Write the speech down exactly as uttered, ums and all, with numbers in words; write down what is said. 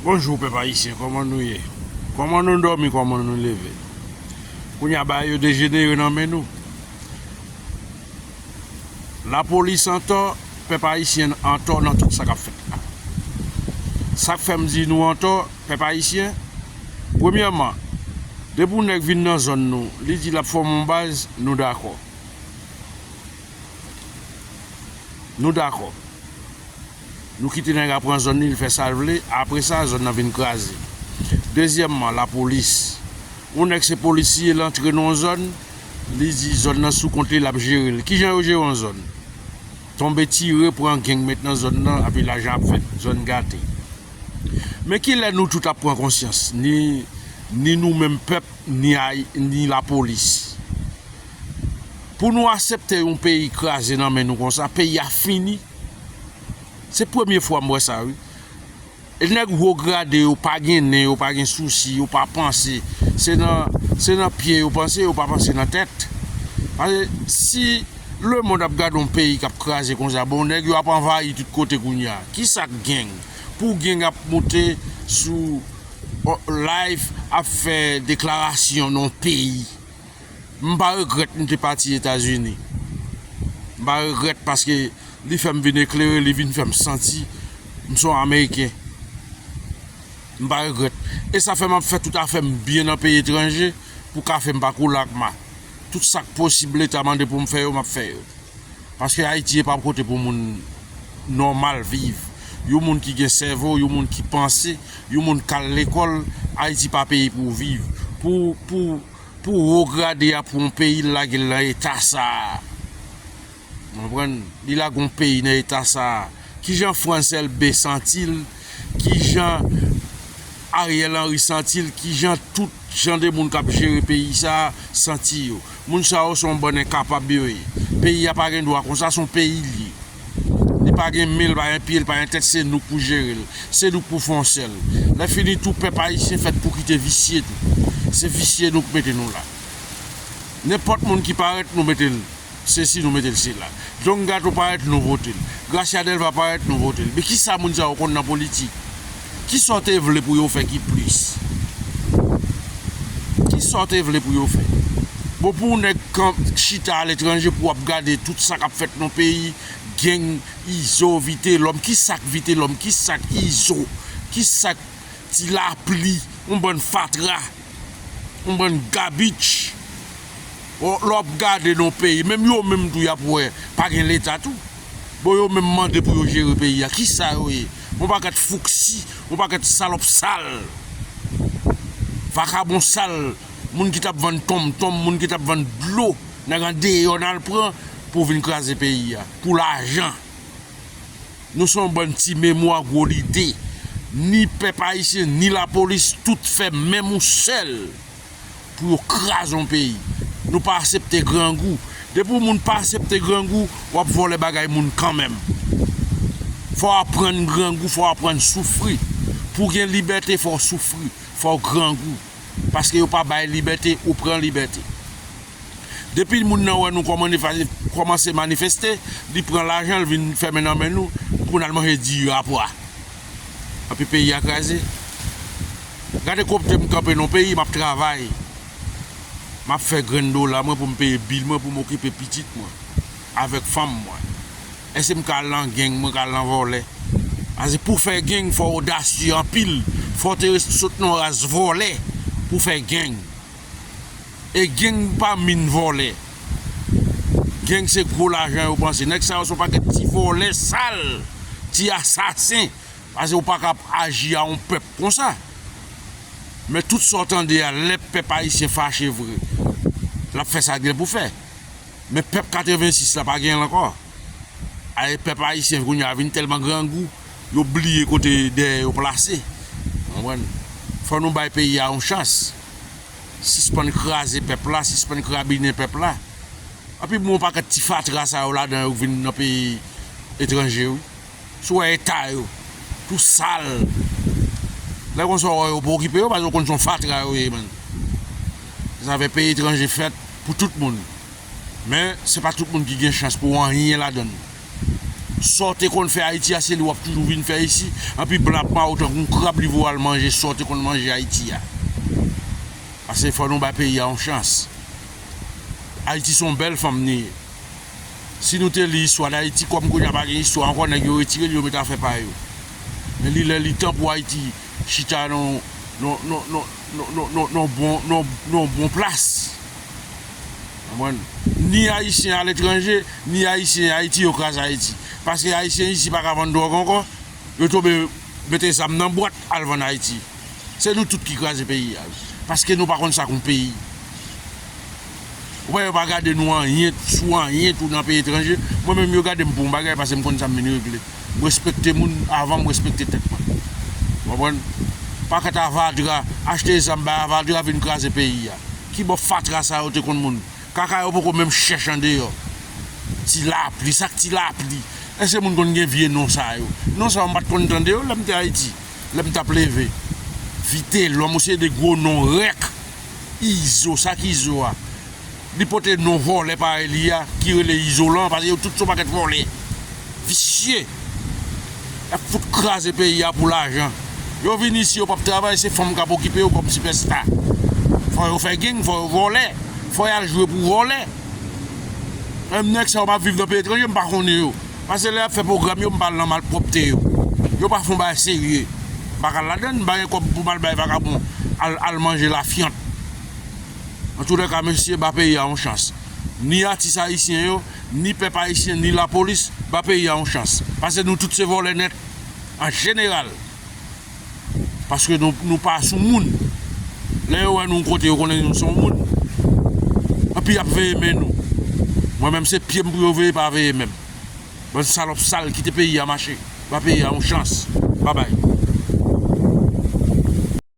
Bonjou pèp ayisyen, kòman nou ye? Kòman nou dòmi, kòman nou leve? Kounye a bagay yo dejenere nan men nou. Lapolis antò, pèp ayisyen antò nan tout sa k ap fèt la. Sa k fè m di nou antò, pèp ayisyen, premyèman, depi yon nèg vin nan zòn nou, li di l ap fòme yon baz, nou dakò. Nou dakò. Nou kite nèg la pran zòn li, li fè sa l vle, apre sa, zòn nan vin kraze. Dezyèmman, lapolis. Yon nèg se polisye, l antre nan yon zòn, li di zòn nan sou kont li, l ap jere l. Kijan yo jere yon zòn? Tonbe tire, pran gang met nan zòn nan, epi lajan ap fèt, zòn gate. Men kilè nou tout ap pran konsyans, ni, ni nou menm pèp, ni, ni lapolis? Pou nou aksepte yon peyi kraze nan men nou konsa, peyi a fini. Se premye fwa m wè sa, wi. E nèg wo grade yo pa gen nen, yo pa gen sousi, yo pa panse. Se nan, se nan pye yo panse, yo pa panse nan tèt. Paske si lemonn ap gade yon peyi k ap kraze konsa, bon, nèg yo ap anvayi tout kote kounye a. Kisa k gang? Pou gang ap monte sou, o, live, ap fè deklarasyon nan yon peyi. M pa regrèt m te pati Etazini. M pa regrèt paske li fè m vin eklere, li vin fè m santi m se yon Ameriken. M pa regrèt. E sa fè m ap fè tout afè m byen nan peyi etranje pou kafe m pa koule ak ma. Tout sa k posib Leta mande pou m fè yo, m ap fè yo. Paske Ayiti e pa kote pou moun nòmal viv. Yon moun ki gen sèvo, yon moun ki panse, yon moun k al lekòl, Ayiti pa peyi pou w viv. Pou, pou, pou wo grade a pou yon peyi, l lage l nan eta sa a. Ou konprann? Li lage yon peyi nan eta sa a. Kijan Frantz Elbé santi l? Kijan Ariel Henry santi l? Kijan tout jan de moun k ap jere peyi sa a santi yo? Moun sa yo se yon bann enkapab yo ye. Peyi a pa gen dwa konsa, se yon peyi l ye. Li pa gen men, li pa gen pye, li pa gen tèt, se nou k pou jere l. Se nou k pou fè yon sèl. Lè fini tou, pèp ayisyen fèt pou kite visye tou. Se visye nou k mete nou la. Nenpòt moun ki parèt, nou mete l. Se si nou mete l, se la. John Gato parèt, nou vote l. Gracia Delva parèt, nou vote l. Men kisa moun sa yo konn nan politik? Kisa w te vle pou yo fè ki plis? Kisa w te vle pou yo fè? Bon, pou yon nèg kan, chita aletranje pou w ap gade tout sa k ap fèt nan peyi, gang, Izo, Vitelòm, kisa k Vitelòm, kisa k Izo, kisa k Ti Lapli, yon bann fatra, yon bann gabich. O, lè w ap gade nan yon peyi, menm yo menm tou y ap wè, pa gen Leta tou. Bon, yo menm mande pou yo jere peyi a. Kisa yo ye? Yon pakèt fouksi, yon pakèt salòp sal. Vakabon sal, moun ki t ap vann tonmtonm, moun ki t ap vann dlo, nèg andeyò n al pran pou vin kraze peyi a, pou lajan. Nou se yon bann ti memwa gwo lide. Ni pèp ayisyen, ni lapolis, tout fè menm yon sèl pou yo kraze yon peyi. Nou pa aksepte grangou. Depi yon moun pa aksepte grangou, w ap vòlè bagay moun kanmenm. Fò w aprann grangou, fò w aprann soufri. Pou w gen libète, fò w soufri, fò w grangou. Paske yo pa bay libète, ou pran libète. Depi moun nan wè nou kòman-, kòmanse manifeste, li pran lajan, li vin fèmen nan men nou pou n al manje diri a pwa. Epi peyi a kraze. Gade kote m kanpe nan peyi, m ap travay. M ap fè grenn dola mwen pou m peye bil mwen, pou m okipe pitit mwen avèk fanm mwen. Èske m ka al nan gang, mwen ka al nan vòlè? Paske pou fè gang, fò w odasye anpil, fò w te sot nan yon ras vòlè pou fè gang. E gang pa min vòlè. Gang se gwo lajan yo panse. Nèg sa yo se yon pakèt ti vòlè sal, ti asasen. Paske ou pa ka ap aji a yon pèp konsa. Men tout sa w tande a, lè pèp ayisyen fache vre, l ap fè sa l gen pou fè. Men pèp katrevensis la pa gen l ankò. Ay, pèp ayisyen kounye a vin tèlman grangou, yo bliye kote dèyè yo plase. Ou konprann? Fò nou bay peyi a yon chans. Sispann kraze pèp la, sispann krabinen pèp la. Epi bon, yon pakèt ti fatra sa yo ladan yo k vin nan peyi etranje, wi. Si w wè eta yo, tou sal. Lè konsa w wè yo pa okipe yo, paske yo konn se yon fatra yo ye, man. Sa fè peyi etranje fèt pou tout moun. Men, se pa tout moun ki gen chans pou anyen ladan l. Sa w te konn fè Ayiti a, se li w ap toujou vin fè isi. Anpi blan ap mare w tankou yon krab, li voye w al manje sa w te konn manje Ayiti a. Paske fò nou bay peyi a yon chans. Ayiti se yon bèl fanm li ye. Si nou te li istwa Dayiti, kòm kounye a pa gen istwa ankò, nèg yo retire l, yo mete afè pa yo. Men li lè li tan pou Ayiti chita nan nan bon, nan bon plas. Konprann? Ni Ayisyen aletranje, ni Ayisyen Ayiti, yo kraze Ayiti. Paske Ayisyen isi pa ka vann dwòg ankò, yo tonbe mete zam nan bwat, al vann Ayiti. Se nou tout ki kraze peyi a. Paske nou pa konn sa k yon peyi. Ou wè, yo pa gade nou anyen, sou anyen tou nan peyi etranje. Mwen menm, yo gade m pou yon bagay, paske m konn sa m vin regle. M respekte moun avan m respekte tèt mwen. Ou konprann? Pakèt avadra, achte zam bay avadra, vin kraze peyi a. Ki bò fatra sa yo te konn moun? Kaka yo poko menm chèch andeyò. Ti lapli, sa k ti lapli? Èske moun konn gen vye non sa yo? Non sa yo, m pa t konn tande yo lè m te Ayiti, lè m t ap leve. Vitelòm, ou se de gwo non rèk. Izo, sa k Izo a? Li pote non vòlè parèy li a, ki rele Izolan, paske yo tout se yon pakèt vòlè. Visye. Y ap fout kraze peyi a pou lajan. Yo vin isi, yo p ap travay, se fanm k ap okipe yo kòm sipèsta. Fò yo fè gang, fò yo vòlè, fò y al jwe pou vòlè. Menm nèg sa yo p ap viv nan peyi etranje, m pa konnen yo. Paske lè y ap fè pwogram yo, m pa al nan malpwòpte yo. Yo pa fè yon bagay serye. M pa ka al ladann, m pa gen kòb pou m al bay vagabon al, al manje lafyant. Antoulèka, mesye, ba peyi a yon chans. Ni atis ayisyen yo, ni pèp ayisyen, ni lapolis, ba peyi a yon chans. Paske nou tout se vòlè nèt, an jeneral. Paske nou, nou pa sou moun. Lè yo wè nou yon kote, yo konnen nou se yon moun. Anpi y ap veye men nou. Mwen menm, se pye m pou yo veye, pa veye men m. Bann salòp sal, kite peyi a mache. Ba peyi a yon chans. Babay.